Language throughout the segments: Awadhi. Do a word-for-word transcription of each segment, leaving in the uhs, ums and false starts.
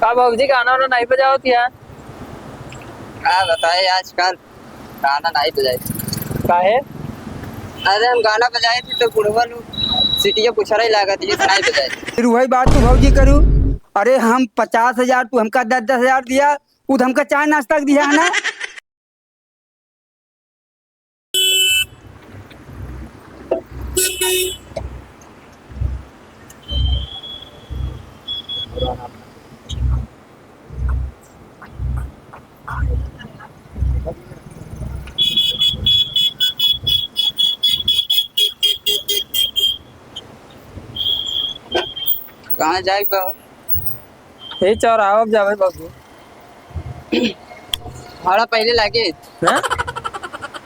का बाबूजी, गाना वाना नहीं बजावत या? का बताए, आजकल गाना नहीं बजाए। काहे? अरे, हम गाना बजाए थे तो बुढ़वा लोग सीटिया पुछरई लागत, ये नहीं बजाए। फिर वही बात तू भौजी करू। अरे, हम पचास हजार, तू हमका दस दस हजार दिया, उ तो हमका चाय नाश्ता के दिया है ना। कहाँ जाए बा? यही चौराहा पे जावे बाबू। भाड़ा पहले लागे। हाँ?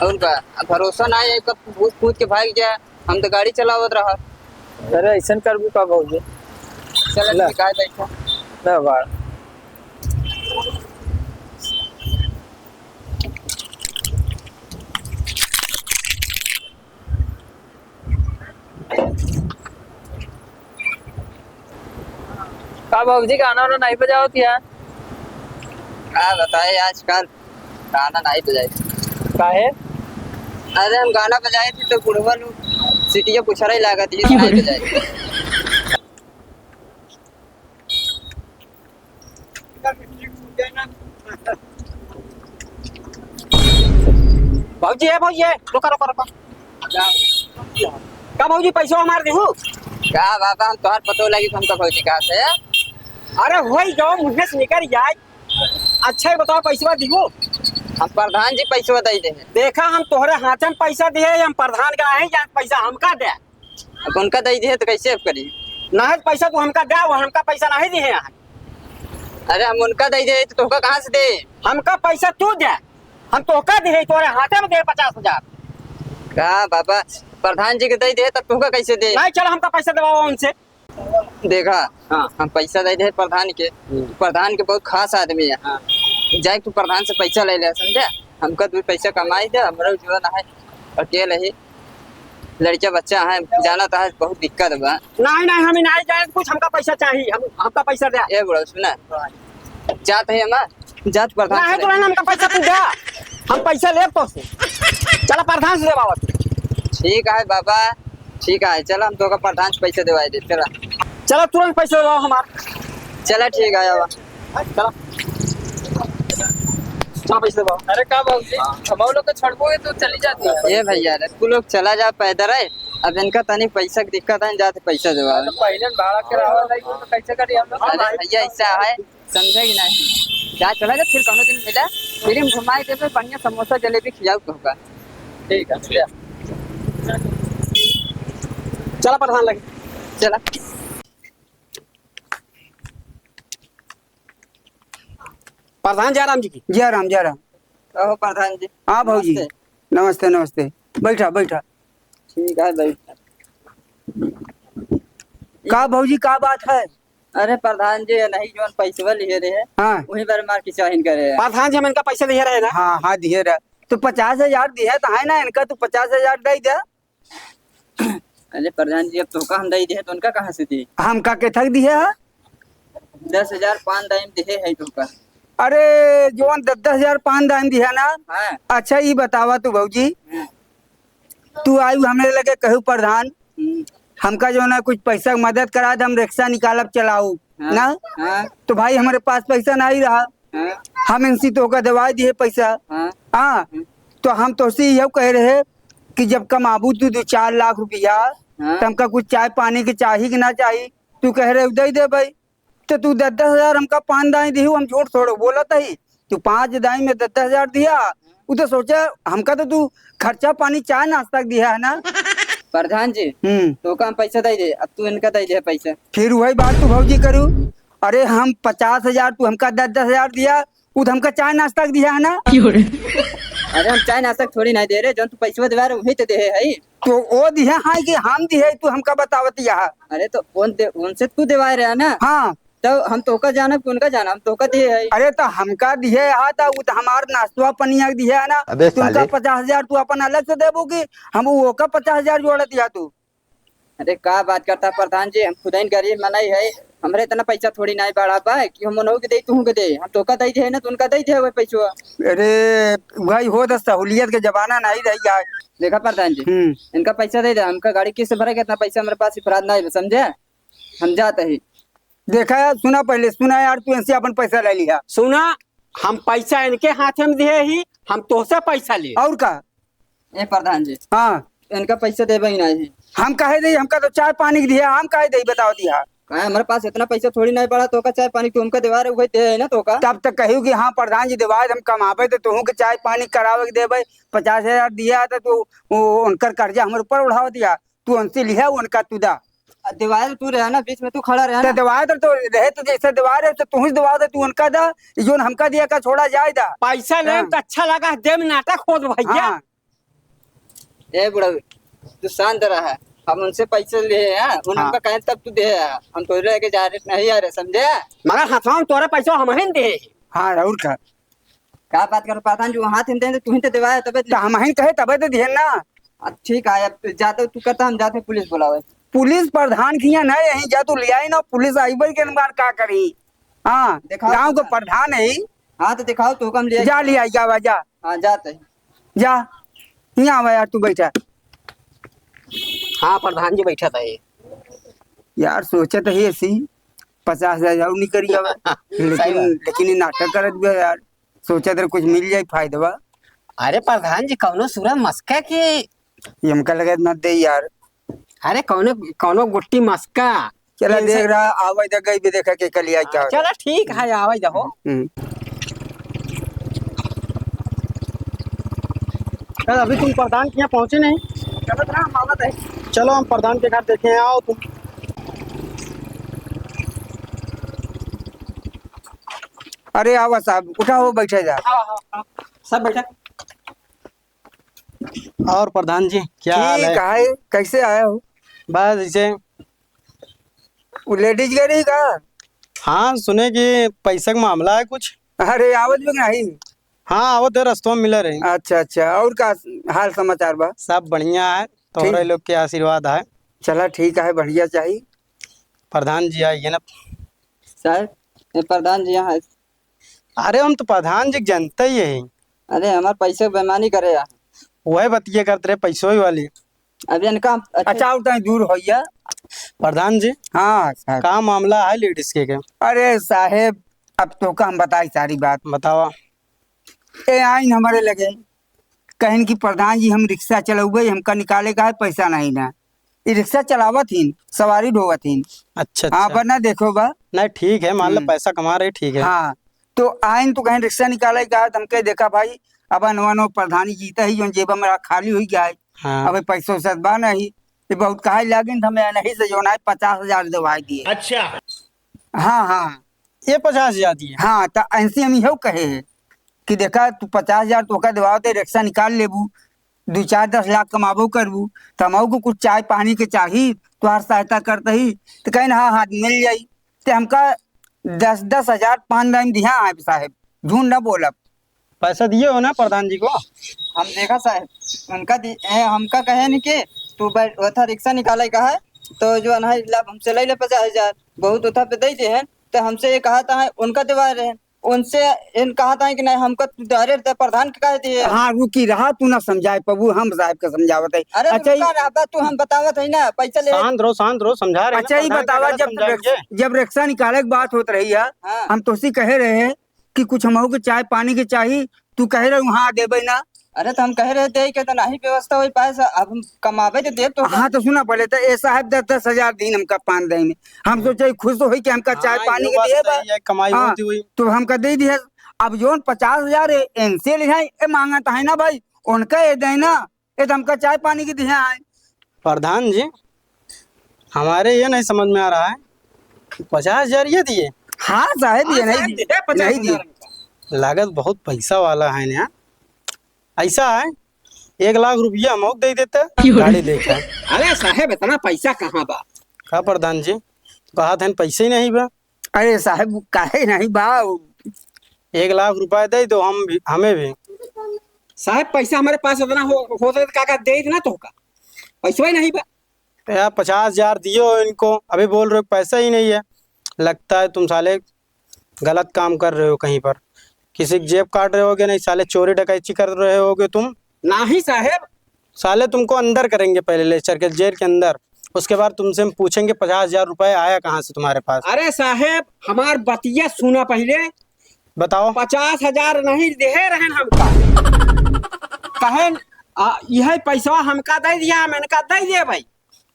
और का? अब भरोसा ना है, कब कूद कूद के भाग जाए। हम तो गाड़ी चलावत रहा। अरे, ऐसन करबू का बाबूजी? चल, ला। ठीक है, बैठा। ना बाड़। का बाबूजी, गाना वाना नहीं बजावत या? का बताए, आजकल गाना नहीं बजाए। काहे? अरे, हम गाना बजाए थे तो बुढ़वा लोग सीटिया पुछरई लागत, ये नहीं बजाए। भौजी, ए भौजी, ए, रुका, रुका, रुका। का भौजी, पैसवा हमार दिहू? का बाबा, हम तोहार पतो लगी, हमका भौजी कहा से? अरे, होई जाओ, मुँहे से निकल जाए। अच्छा ही बताओ, पैसवा दिहू? हम प्रधान जी पैसवा दे दे। देखा, हम तोहरे हाथे में पैसा दिए, हम प्रधान का नहीं जान, पैसा हमका दे। अब उनका दे दिए तो कैसे अब करी? नहीं, पैसा तू हमका दे, वो हमका पैसा नहीं दिए हैं। अरे, हम उनका दे दिए तो तोहका कहाँ से दे? हमका पैसा तू दे, हम तोहका दिए, तोरे हाथे में दे पचास हजार। का बाबा, प्रधान जी के दे दिए तब तोहका कैसे दे? नहीं, चल हमका पैसा दिवावा उनसे। देखा, हाँ। हम पैसा दे दिए प्रधान के, हम्म। प्रधान के बहुत खास आदमी है। हाँ। जाए तू प्रधान से पैसा ले ले, समझे? हमका दो पैसा कमाई दे, हमरा जीवन है, अकेले ही। लड़का बच्चा है, जाना तो है, बहुत दिक्कत बा। नहीं, नहीं, हम नहीं जाए कुछ, हमका पैसा चाहिए, हम, हमका पैसा दे। ए बुढ़ऊ, सुना, जात है हमार, जात प्रधान नहीं, से। तो हमका पैसा तू दे, हम पैसा लेब तो से। चला प्रधान से देवावत। ठीक है बाबा, ठीक है, चला हम तोहका प्रधान से पैसा देवाई दे, चला। चला तुरंत पैसा देवाओ हमार। चला ठीक है, आवा। चला। चला पैसा देवाओ। अरे का बाबूजी, हम लोग को छोड़बो है तो चली जाती है। ए भैया रे, तू लोग चला जा पैदल है। अब इनका तनी पैसा के दिक्कत है, जाते पैसा देवा। तो पहले भाड़ा के रहा है, तो कैसे करी हम लोग? अरे भैया, ऐसा है, समझे कि नहीं? जा चला जा, फिर कौनो दिन मिला, फिर हम घुमाई देबे, बढ़िया समोसा जलेबी खियाऊ तोहका। ठीक है, चलिए। चला प्रधान लगे। चला। प्रधान जयराम जी की। जयराम, जयराम। कहो प्रधान जी। हाँ भौजी। नमस्ते। नमस्ते, नमस्ते। बैठा, बैठा। ठीक है, बैठा। का भौजी, का बात है? अरे प्रधान जी, नहीं जौन पैसवा लिए रहे, हाँ। वही बार मार के चाहिन करे। प्रधान जी, हम इनका पैसा दिए रहे ना? हाँ, हाँ, दिए रहे। तो पचास हजार दिए तो है ना इनका, तू पचास हजार दे दे। अरे प्रधान जी, अब तोहका हम दे दिए, तो उनका कहाँ से दी? हमका केथक दिए है? दस हजार पान दाइन दिए है तोहका। अरे, जौन दस दस हजार पान दाइन दिए है ना? हाँ। अच्छा, ई बतावा तू भौजी, हाँ। तू आयु हमरे लगे कहू प्रधान, हम्म। हमका जो ना कुछ पैसा के मदद करा दे, हम रिक्शा निकालब चलाऊ, हाँ, ना? हाँ। तो भाई हमरे पास पैसा नहीं रहा, हाँ। हम इनसे तोहका देवाई दिए पैसा, हाँ। हाँ। हम्म। तो हम तोहसे यह कह रहे कि जब कमाबू तू दो चार लाख रुपया, हाँ। तो हमका कुछ चाय पानी के चाही कि ना चाही? तू कह रहे दे दे भाई। तो तू दस दस हजार हमका पान दाई दिहू, हम झूठ थोड़ो बोलत हई। तू पाँच दाई में दस दस हजार दिया, उ तो सोचा हमका तो तू खर्चा पानी चाय नाश्ता के दिया है ना। प्रधान जी, हम्म। तोका हम पैसा दे दे, अब तू इनका दे दे पैसा। फिर वही बात तू भौजी करू। अरे हम पचास हजार, तू हमका दस दस हजार दिया, उ तो हमका चाय नाश्ता के दिया है ना। अरे हम चाय नाश्ता के थोड़ी नहीं दे रहे, जौन तू पैसवा देवा रहे वही तो दे है। तो ओ दिहे हैं कि हम दिहे, तू हमका बतावत यहाँ। अरे तो उन दे, उनसे तू देवाए रहा ना। हाँ। तो हम तोका जानब कि उनका जानब, हम तोका दिहे है। अरे तो हमका दिहे हा, तो उ तो हमार नाश्तवा पनिया दिहे है ना। अबे तुमका साले। पचास हजार तू अपन अलग से देबू कि हम ओका पचास हजार जोड़ दिया तू? अरे का बात करता प्रधान जी, हम खुदइन गरीब मनई है, हमरे इतना पैसा थोड़ी नाहीं बड़ा बा कि हम उनहू के देई, तुहू के देई। हम तोका दई दे ना, तो उनका दई दे वही पैसवा। अरे भाई, हो तो सहूलियत के जमाना नाहीं रही यार। देखा प्रधान जी, हम्म। इनका पैसा दे दे, हमका गाड़ी किस्त भरे के इतना पैसा हमरे पास इफराद नाहीं बा, समझे? हम जात ही। देखा यार, सुना पहले, सुना यार, तू इनसे अपन पैसा ले लिया। सुना, हम पैसा इनके हाथे में दिहे ही, हम तोहसे पैसा लिए। और का? ए प्रधान जी, हाँ। इनका पैसा देबे ही नाहीं। हम काहे देई, हमका तो चाय पानी के दिया, हम काहे देई, बताओ दिया। काहे, हमरे पास इतना पैसा थोड़ी नाहीं पड़ा, तोका चाय पानी तू हमका देवा रहे, वही दे है ना तोका। तब तक कहियो कि हाँ प्रधान जी देवा, हम कमाबे तो तुहू के चाय पानी करावे के देबे, पचास हजार दिया तो तू वो उनकर कर्जा हमरे ऊपर उठावा दिया। तू उनसे लिहा, उनका तू दा। आ, देवाल तू रहे ना, बीच में तू खड़ा रहे तो ना। देवाल तो, तो रहे तो जैसे देवाल रहे तो तू ही देवाल दे, तू उनका दा, जोन हमका दिया का छोड़ा जाए दा। पैसा लेम हाँ। तो अच्छा लगा, देम नाटक होत भैया। हाँ। ए बुढ़ऊ, तू शांत रहा, हम उनसे पैसा ले हैं, उन हाँ। हमका कहें तब तू दे, हम तोरे लेके जा रहे नहीं आ रहे, समझे? मगर हथवा में तोरे पैसा हम ही दे। हाँ, और का? का बात कर प्रधान जी, वो हाथ हिलते हैं तो तू ही तो देवाए तबे तो हम ही कहे तबे तो दिहन ना। आ, ठीक है, अब जाते तू करता, हम जाते पुलिस बुलावे। पुलिस प्रधान की यहाँ नहीं, यहीं जा तू ले आई ना, पुलिस आई भाई के बार का करी? हाँ, दिखाओ गाँव को तो। प्रधान है। हाँ, तो दिखाओ तो हुक्म लिया। जा ले आई, जा, जा। हाँ, जाते हैं। जा, यहाँ आवा यार, तू बैठा। हाँ, प्रधान जी बैठा था ये। यार, सोचत ही ऐसी पचास हजार और निकल जावे। सही लेकिन, बात। लेकिन ये नाटक करत बा यार। सोचत रहे कुछ मिल जाई फायदवा। अरे प्रधान जी, कौनो सूरत मस्का के? ये हमका लगे मत दे यार। अरे कौनो, कौनो गुट्टी मस्का। चला ये देख से रहा, आवे तो गई भी देखा के कल आई क्या। चला ठीक है, आवे जाओ। हम्म। यार, अभी तुम प्रधान के यहाँ पहुँचे नहीं? चलो ना, हम आवत है। चलो, हम प्रधान के घर देखे हैं, आओ तुम। अरे आवा साहब, उठा हो, बैठे जा। आओ, आओ, आओ। सब बैठा। और प्रधान जी, क्या हाल है? ठीक है, कैसे आया हो? बस ऐसे। वो लेडीज गई रही का? हाँ, सुने कि पैसा का मामला है कुछ। अरे, आवत भी नहीं? हाँ, आवत है, रस्तवा में मिला रही। अच्छा, अच्छा, और का हाल समाचार बा? सब बढ़िया है, तोहरे ठीक। लोग के आशीर्वाद है। चला, ठीक है, बढ़िया चाहिए। प्रधान जी आइए ना। सर, ये प्रधान जी यहाँ है। अरे, हम तो प्रधान जी के जनते ही है। अरे, हमार पैसे बेईमानी करे यार। वही बतिये करत रहे, पैसों ही वाली। अब इनका अच्छा, अच्छा, और तनी दूर होइया। प्रधान जी, हाँ, साहब। का मामला है लेडीज के, के? अरे साहेब, अब तोका हम बताई सारी बात। बतावा। ए आइन हमरे लगे, कहिन कि प्रधान जी, हम रिक्शा चलउबे, हमका निकाले का है, पैसा नहीं ना। ई रिक्शा चलावत हिन, सवारी ढोवत हिन। अच्छा, हाँ, अच्छा। बना देखो बा। नहीं, ठीक है, मान लो हम्म। पैसा कमा रहे, ठीक है। हाँ, तो आइन तो कहिन रिक्शा निकाले का है, तो हम कहे, देखा भाई, अब नवा नवा प्रधानी जीता ही, जोन जेबा में खाली हुई गया है। हाँ। अब पैसो सत बा नहीं, ये बहुत कहा लागिन, तो हमें नहीं से जोन है, पचास हजार दवाई दिए। अच्छा। हाँ, हाँ। ये पचास हजार दिए? हाँ, तो ऐसे हम इहो कहे हैं कि देखा, तू पचास हजार तोका देवावत है, रिक्शा निकाल लेबू, दू चार दस लाख कमाबो करबू, तो हमहू को कुछ चाय पानी के चाही, तोहार सहायता करते ही। तो कहेन, हाँ, हाँ, मिल जाई। ते हमका दस दस हजार पाँच दाम दिहा है साहेब, झूठ ना बोलब। पैसा दिए हो ना प्रधान जी को? हम देखा साहेब, उनका दि-, ए, हमका कहे नहीं कि तू बैठ, ओथा रिक्शा निकाले का है, तो जो अनहाई लाभ हमसे ले ले पचास हजार, बहुत ओथा पे दे दे हैं, तो हमसे ये कहा था है, उनका दिवा रहे हैं, उनसे इन कहा था कि नहीं, हमका तू डायरेक्ट दे प्रधान के कहे दिए। हाँ, रुकी रहा, तू ना समझाए पबू, हम साहेब के समझावत है। अरे अच्छा, रुका रहा बा, तू हम बतावत है ना, पैसा ले। शांत रहो, शांत रहो, समझा रहे हैं अच्छा, ना, ये प्रधान के बतावा, गलत जब समझाएंगे। रिक्श-, जब रिक्शा निकाले के बात होत रही है, हाँ। हम तोसी कहे रहे हैं, कि कुछ हमहू के चाय पानी के चाही, तू कहे रहे वहाँ देबे ना। अरे तो हम कहे रहे दे के तो नहीं व्यवस्था हो पाए सा, अब हम कमाबे तो देब तो। हाँ तो सुना पहले तो ए साहेब दस दस हजार दिन हमका पान दे में। हम हम्म। सोचे खुश होई कि हमका चाय हाँ, पानी यो के बात दिए बा। सही है, कमाई हाँ, होती हुई। तो हमका दे दिए। अब जोन पचास हजार है, इनसे ले जाए, ए मांगत है ना भाई, उनका ये दे ना। ए, तो हमका चाय पानी के दिहे आए। प्रधान जी, हमारे ये नहीं समझ में आ रहा है, पचास हजार ये दिए? हाँ साहेब, ये हाँ, नहीं साहेब, दिए, दिए, पचास हजार नहीं दिए। रुपया। लागत बहुत पैसा वाला है ना। ऐसा है, एक लाख रुपया हम दे देते, क्यों? गाड़ी लेके। अरे साहेब, इतना पैसा कहाँ बा? का प्रधान जी, कहा था पैसे ही नहीं बा। अरे साहेब, काहे नहीं बा? एक लाख रुपया दे दो, हम भी, हमें भी। साहेब, पैसा हमारे पास इतना हो, होता तो काका दे देना तो का? पैसा ही नहीं बा। तो यार, पचास हजार दिए हो इनको, अभी बोल रहे हो पैसा ही नहीं है। लगता है तुम साले गलत काम कर रहे हो कहीं पर, किसी की जेब काट रहे होगे, नहीं साले चोरी डकैती कर रहे होगे तुम। नहीं साहेब। साले तुमको अंदर करेंगे पहले ले चल के जेल के अंदर, उसके बाद तुमसे हम पूछेंगे पचास हजार रुपए आया कहाँ से तुम्हारे पास। अरे साहेब, हमार बतिया सुना पहले। बताओ। पचास हजार नहीं देहे रहन हमका। कहेन, आ, यह पैसा हमका दे दिया, हम इनका दे दिए भाई।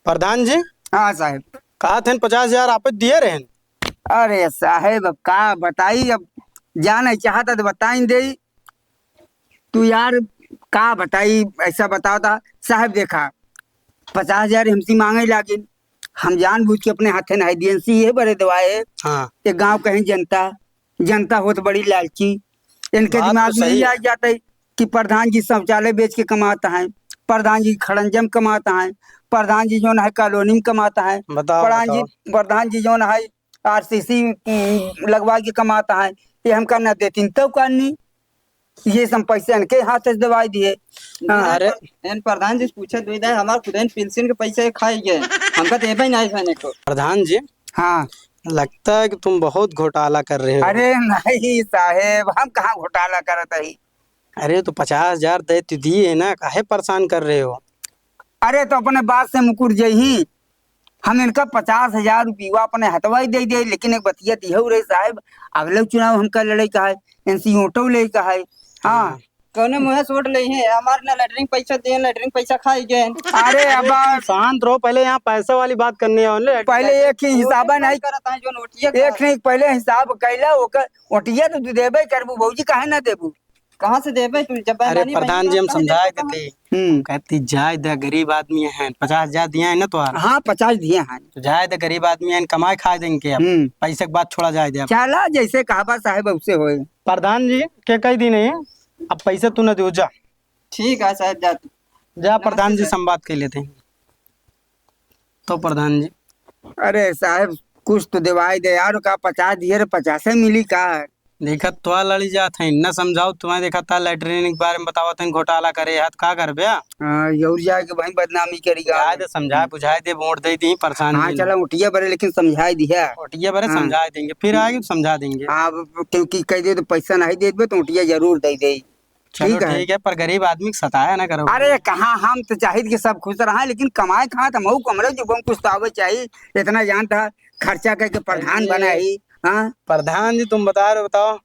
प्रधान जी। हाँ साहेब। कहा थे पचास हजार आप दिए रहन। अरे साहेब, अब का बताई, अब जाने चाहता तो बताई दे। तू यार, का बताई, ऐसा बताओ ता साहेब। देखा, पचास हजार हमसे मांगे लागिन, हम जानबूझ के अपने हाथे नहीं दिए, इनसे ये बरे दवाए। हाँ। एक गांव कहीं जनता, जनता होत बड़ी लालची, इनके बात दिमाग तो में सही यही है। आ जाता है कि प्रधान जी शौचालय बेच के कमाता है, प्रधान जी खड़ंजम कमाता है, प्रधान जी जो है कॉलोनी में कमाता है, बताओ, प्रधान जी, बताओ। प्रधान जी जो है आरसीसी, उम, लगवा के कमाता है, ये हमका न देतीन तो करनी, ये सब पैसे इनके हाथ से दवाई दिए। हाँ, अरे। एन प्रधान जी से पूछे दुई दाई, हमार खुद एन पेंशन के पैसे खाई गए, हमका देबे नहीं खाने को। प्रधान जी। हाँ। लगता है कि तुम बहुत घोटाला कर रहे हो। अरे नहीं साहेब, हम कहाँ घोटाला करत हई? अरे तो पचास हजार दे तो दिए है ना, काहे परेशान कर रहे हो? अरे तो अपने बात से मुकुर जइही, हम इनका पचास हजार रुपया अपने हथवा ही दे दे, लेकिन एक बतिया दिहू रहे साहेब, अगले चुनाव हमका लड़े का है, इनसे वोटो ले का है। हाँ। हाँ। कौने मुँह से वोट ले हैं? हमार ना लेटरिन पैसा दिए, लेटरिन पैसा खाई गए। अरे अब तुम शांत रहो, पहले यहाँ पैसा वाली बात करने आओ ना। पहले एक ही हिसाबा नहीं करत है, जो नोटिया एक नहीं, पहले हिसाब कैला, ओकर ओटिया तो तू देबे करबू भौजी, काहे ना देबू? कहाँ से देबे तू? जब अरे बेईमानी प्रधान जी, हम समझाए देते। हम्म। कहती जाए दे, गरीब आदमी है, पचास हजार दिया है ना तोहार? हाँ, पचास दिए हैं। तो जाए दे, गरीब आदमी है, कमाए खाए देंगे अब। हम्म। पैसे की बात छोड़ा जाए दे अब। चला, जैसे कहबा साहेब, वैसे होए। प्रधान जी के कही दी नहीं, अब पैसे तू न दे, जा। ठीक है साहेब, जा तू। जा, प्रधान जी से हम बात कर लेते हैं। तो प्रधान जी। अरे साहेब, कुछ तो देवाई दे यार, का पचास दिए रे, पचासे मिली का? देखा, तो लड़ी जात है, न समझाओ तुम्हें, देखा था लेटरिन के बारे में बतावत हैं, घोटाला करे हाथ का करबे? हाँ, और जाके भाई बदनामी करी का? जाए दे, समझाए बुझाए दे, वोट दे दी, परेशान हाँ, नहीं। चला, उठिया बरे, लेकिन समझाए दिया। उठिया बरे हाँ। समझाए देंगे, फिर आएगी तो समझा देंगे। हाँ, क्योंकि कह दे तो पैसा नहीं देबे तो उठिया जरूर दे दे। चलो ठीक है। ठीक है, पर गरीब आदमी के सताया ना करो। अरे कहाँ, हम तो चाहित कि सब खुश रहा, लेकिन कमाए खात हमहू कमरे जुबम कुछ तो आवे चाहिए। इतना जानता खर्चा करके प्रधान अरे। बना ही, हाँ? प्रधान जी तुम बता रहे हो, बताओ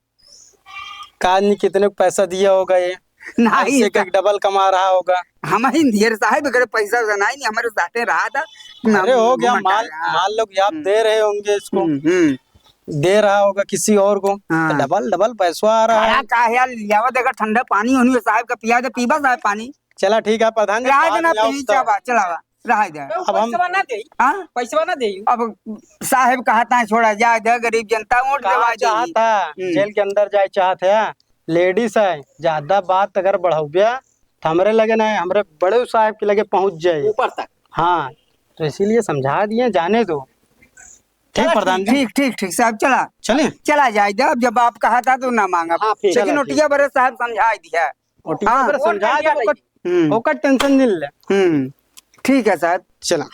का आदमी कितने को पैसा दिया होगा ये? नहीं, आज से एक, एक डबल कमा रहा होगा। हम ही ढेर साहब, अगर पैसा वैसा नहीं, नहीं हमारे साथे रहा था। अरे हम हो गया, घूमत माल, आया। माल लोग आप हम्म। दे रहे होंगे इसको। हम्म, हम्म। दे रहा होगा किसी और को, हाँ। तो डबल, डबल पैसा आ रहा खड़ा है। का है यार, लियावा देगा ठंडा पानी होनी है, साहब का पिया दे, पीबा साहब पानी। चला ठीक है प्रधान जी, रहा बाद देना, में आओ पीछे तो। बा, चलावा, रहा दे। अब हम पैसवा ना दे। हाँ? पैसवा ना दे। अब साहब कहा था, छोड़ा जाए दे, गरीब जनता वोट कहा देवा चाहत देगी। है, हम्म। जेल के अंदर जाए चाहत है, लेडीज है, ज्यादा बात अगर बढ़ाउबे तो हमरे लगे ना, हमरे बड़े साहब के लगे पहुंच जाए। ऊपर तक। हाँ, तो इसीलिए समझा दिए, जाने दो। ठीक चला, प्रधान जी। ठीक, ठीक, ठीक, साहब, चला। चलिए। चला जाए दे, अब जब आप कहा था तो ना मांगा। हाँ, फिर। लेकिन चला, ओटिया ठीक। बरे साहब समझा दिया। ओटिया हाँ। बरे समझा दिया, ओकर, हम्म। ओकर टेंशन नहीं ले। हम्म, ठीक है साहब। चला।